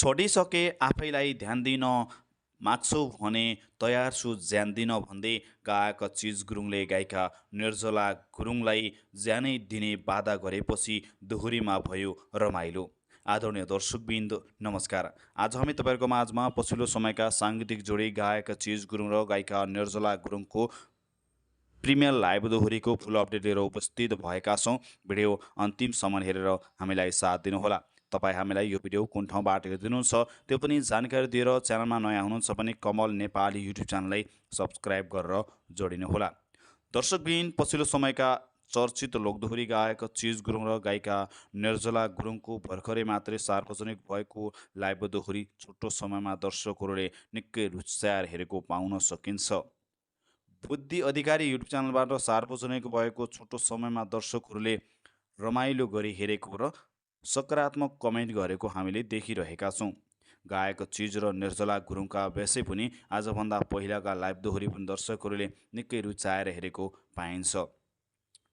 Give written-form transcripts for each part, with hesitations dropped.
छोडिसके आफैलाई ध्यान दिन माग्छौ भने तयार छु ज्यान दिन भन्दै गायक चिज गुरुङले गायिका निर्जला गुरुङलाई ज्यानै दिने वादा गरेपछि दोहोरीमा भयो रमाइलो। आदरणीय दर्शकबिन्द नमस्कार। आज हामी तपाईँहरूको माझमा पछिल्लो समयका साङ्गीतिक जोडी गायक चिज गुरुङ र गायिका निर्जला गुरुङको प्रिमियर लाइभ दोहोरीको फुल अपडेट लिएर उपस्थित भएका छौँ। भिडियो अन्तिमसम्म हेरेर हामीलाई साथ दिनुहोला। तपाईँ हामीलाई यो भिडियो कुन ठाउँबाट हेरिदिनुहुन्छ त्यो पनि जानकारी दिएर च्यानलमा नयाँ हुनुहुन्छ भने कमल नेपाली युट्युब च्यानललाई सब्सक्राइब गरेर जोडिनुहोला। दर्शकबिन पछिल्लो समयका चर्चित लोकदोहोरी गायक चिज गुरुङ र गायिका निर्जला गुरुङको भर्खरै मात्रै सार्वजनिक भएको लाइभ दोहोरी छोटो समयमा दर्शकहरूले निकै रुचाएर हेरेको पाउन सकिन्छ। बुद्धि अधिकारी युट्युब च्यानलबाट सार्वजनिक भएको छोटो समयमा दर्शकहरूले रमाइलो गरी हेरेको र सकारात्मक कमेन्ट गरेको हामीले देखिरहेका छौँ। गायक चिज र निर्जला गुरुङका बेसै पनि आजभन्दा पहिलाका लाइभ दोहोरी पनि दर्शकहरूले निकै रुचाएर हेरेको पाइन्छ।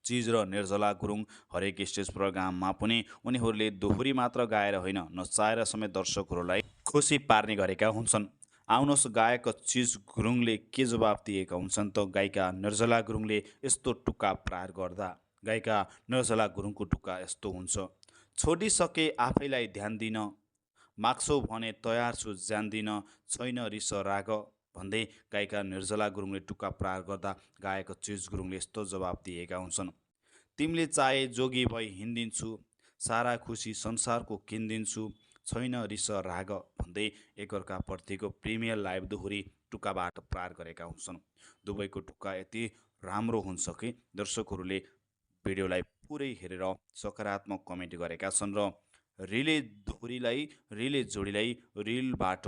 चिज र निर्जला गुरुङ हरेक स्टेज प्रोग्राममा पनि उनीहरूले दोहोरी मात्र गाएर होइन नचाएर समेत दर्शकहरूलाई खुसी पार्ने गरेका हुन्छन्। आउनुहोस् गायक चिज गुरुङले के जवाब दिएका हुन्छन् त गायिका निर्जला गुरुङले यस्तो टुक्का प्रहार गर्दा। गायिका निर्जला गुरुङको टुक्का यस्तो हुन्छ। छोडिसके आफैलाई ध्यान दिन माग्छौ भने तयार छु ज्यान दिन छैन रिस राग भन्दै गायिका निर्जला गुरुङले टुक्का प्रहार गर्दा गायक चिज गुरुङले यस्तो जवाब दिएका हुन्छन्। तिमीले चाहे जोगी भई हिँडिदिन्छु सारा खुसी संसारको किनिदिन्छु छैन रिस राग भन्दै एकअर्काप्रतिको प्रिमियर लाइभ दोहोरी टुक्काबाट प्रहार गरेका हुन्छन्। दुवैको टुक्का यति राम्रो हुन्छ कि दर्शकहरूले भिडियोलाई पुरै हेरेर सकारात्मक कमेन्ट गरेका छन् र रिले जोडीलाई रिलबाट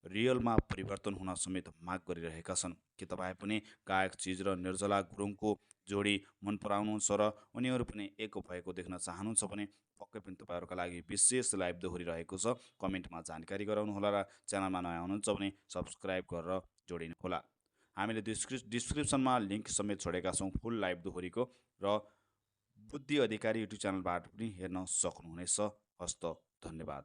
रियलमा परिवर्तन हुन समेत माग गरिरहेका छन्। के तपाईँ पनि गायक चिज र निर्जला गुरुङको जोडी मन पराउनुहुन्छ र उनीहरू पनि एक भएको देख्न चाहनुहुन्छ भने पक्कै पनि तपाईँहरूका लागि विशेष लाइभ दोहोरी रहेको छ। कमेन्टमा जानकारी गराउनुहोला र च्यानलमा नयाँ हुनुहुन्छ भने सब्सक्राइब गरेर जोडिनुहोला। हामीले डिस्क्रिप्सनमा लिङ्क समेत छोडेका छौँ फुल लाइभ दोहोरीको र बुद्धि अधिकारी युट्युब च्यानलबाट पनि हेर्न सक्नुहुनेछ। हस्त धन्यवाद।